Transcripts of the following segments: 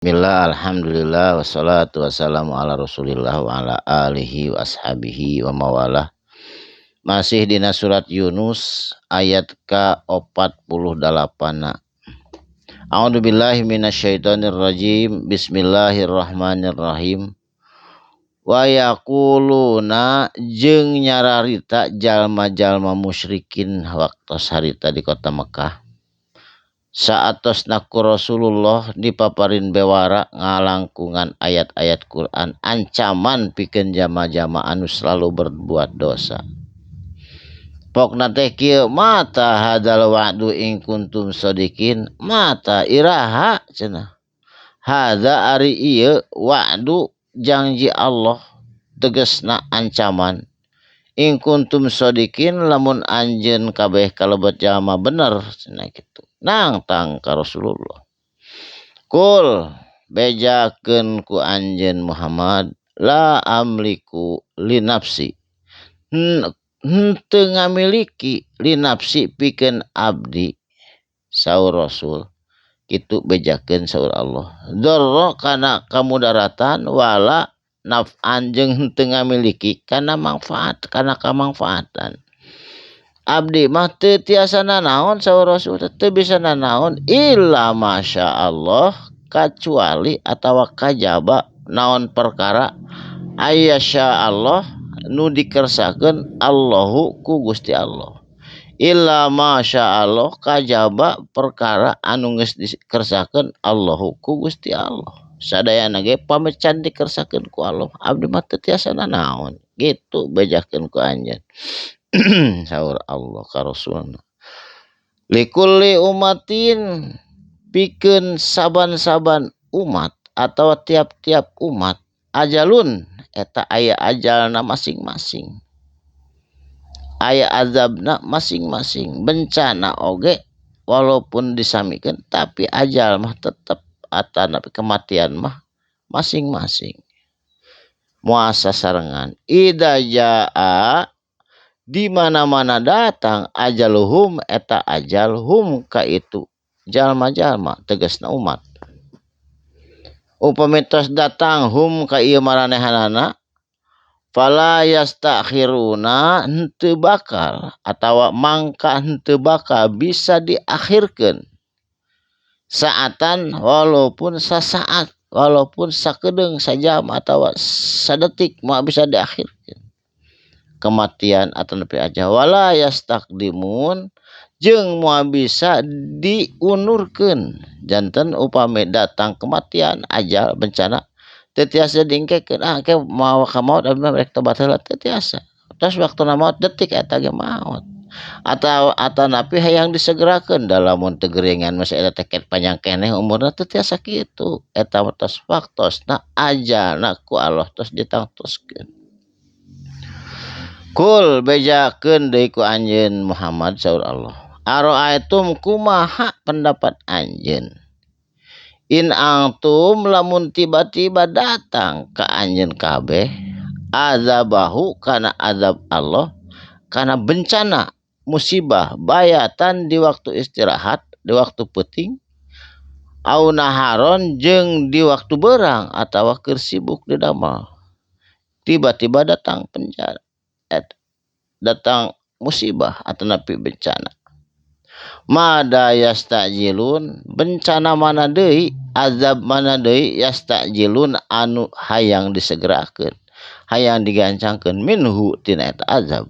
Bismillah, alhamdulillah, wassalatu wassalamu ala rasulillah wa ala alihi wa ashabihi wa mawalah. Masih dina surat Yunus ayat ka-48. A'udzubillahi minasyaitonirrajim. Bismillahirrahmanirrahim. Wa yaquluna jeung nyararita jalma-jalma musyrikin waktos harita di kota Mekah. Saatosna ku Rasulullah dipaparin bewara ngalangkungan ayat-ayat Quran ancaman pikeun jama-jama anu selalu berbuat dosa. Pokna teh kieu, mata hadzal wa'du in kuntum shodiqin, mata iraha cenah. Hadza ari ieu wa'du janji Allah tegesna ancaman. In kuntum shodiqin lamun anjeun kabeh kalebet jalma bener cenah kitu. Nangtang ka Rasulullah. Kul bejakeun ku anjeun Muhammad, la amliku li nafsi. Henteu ngamiliki li nafsi pikeun abdi saur Rasul. Kitu bejakeun saur Allah. Dzarra kana kamudaratan wala naf'an jeung henteu ngamiliki kana manfaat kana kamangfaatan. Abdi mah teu tiasa nanaon saur Rasul teu bisa nanaon illa masya Allah kacuali atawa kajaba naon perkara ayyasya Allah nu dikersakeun Allahu ku Gusti Allah. Illa masya Allah kajaba perkara anu geus dikersakeun Allahu ku Gusti Allah. Sadayana ge pamecan dikersakeun ku Allah. Abdi mah teu tiasa nanaon gitu bejakeun ku anjeun. Saur Allah ka Rasulna. Likulli umatin pikeun saban-saban umat atau tiap-tiap umat ajalun eta aya ajalna masing-masing. Aya azabna masing-masing. Bencana oge walaupun disamikeun tapi ajal mah tetep atanapi kematian mah masing-masing. Moal sasarengan. Idza jaa di mana-mana datang ajaluhum eta ajalhum ka itu jalma-jalma tegasna umat. Upami tos datang hum ka ieu maranehanana fala yastakhiruna henteu bakal atawa mangka henteu bakal bisa diakhirkeun saatan walaupun sasaat walaupun sakedeung sajam atawa sadetik moal bisa diakhirkeun kematian atau nepi aja wala yastaqdimun jeung moal bisa diunurkeun. Janten upami datang kematian ajal bencana teu tiasa diengkekeun, ah ke mawa ka maot abdi mah rek tobat heula teu tiasa. Tos waktuna maot detik eta ge maot. Atau atanapi hayang disegerakeun da lamun teu geringan masih eta teh panjang keneh umurna teu tiasa kitu. Eta mah tos waktosna ajalna ku Allah tos ditangtoskeun. Kul bejakeun deui ku anjeun Muhammad saur Allah. Aroaitum kumaha pendapat anjeun? In antum lamun tiba-tiba datang ka anjeun kabeh azabahu kana azab Allah kana bencana musibah bayatan di waktu istirahat di waktu peuting au naharon jeung di waktu berang atawa keur sibuk di damel. Tiba-tiba datang penjara, datang musibah atau napi bencana. Mada yastajilun bencana mana deui azab mana deui yastajilun anu hayang disegerakeun hayang digancangkeun minhu tina eta azab.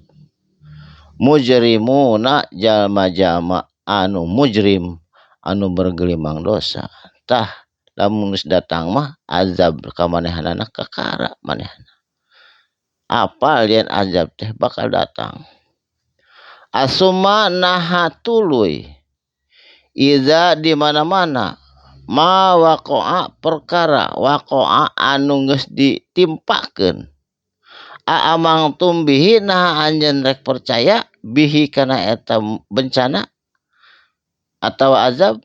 Mujrimuna jalma-jalma anu mujrim anu bergelimang dosa. Tah lamun geus datang mah azab ka manehanana kakara manehna. Apal yen azab teh bakal datang. Asuma naha tuluy iza di mana-mana ma waqa'a perkara waqa'a anu geus ditimpakeun aamang tumbihi naha anjeun rek percaya bihi kana eta bencana atawa azab.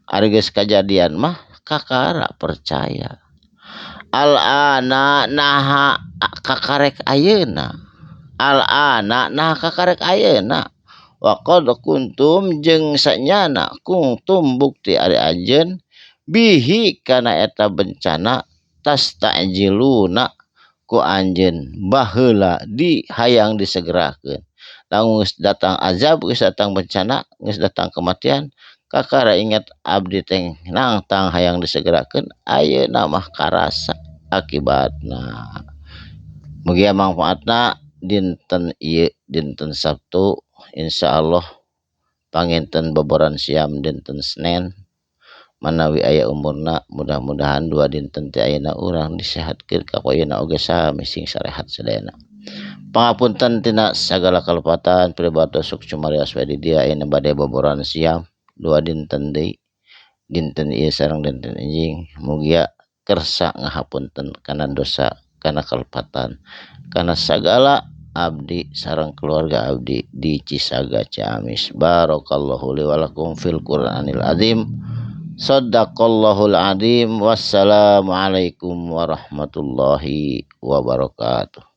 Ari geus kajadian mah kakara percaya. Al-ana naha kakarek ayeuna. Al-ana naha kakarek ayeuna. Wa qad kuntum jeung sanyana kuntum bukti ari anjeun Bihi kana eta bencana tastajiluna ku anjeun baheula di hayang disegerakeun. Lamun geus datang azab, geus datang bencana, geus datang kematian, kakara ingat abdi teh nangtang hayang disegerakeun, ayeuna mah karasa akibatna. Mugia mangfaatna dinten ieu dinten Sabtu, insyaallah panginten boboran siam dinten Senin manawi aya umurna, mudah-mudahan dua dinten teh ayeuna urang disehatkeun kapoeuna oge sami sing sarehat sadayana. Pangapunten tina sagala kalepatan pribados sok cumarios we di dieu ayeuna bade boboran siam dua dinten deui, dinten ieu sareng dinten enjing. Mugia kersa ngahapunten kana dosa, kana kalepatan, kana sagala abdi sareng keluarga abdi di Cisaga Ciamis. Barakallahu li wa lakum fil Qur'anil azim. Sadaqallahul azim. Wassalamualaikum warahmatullahi wabarakatuh.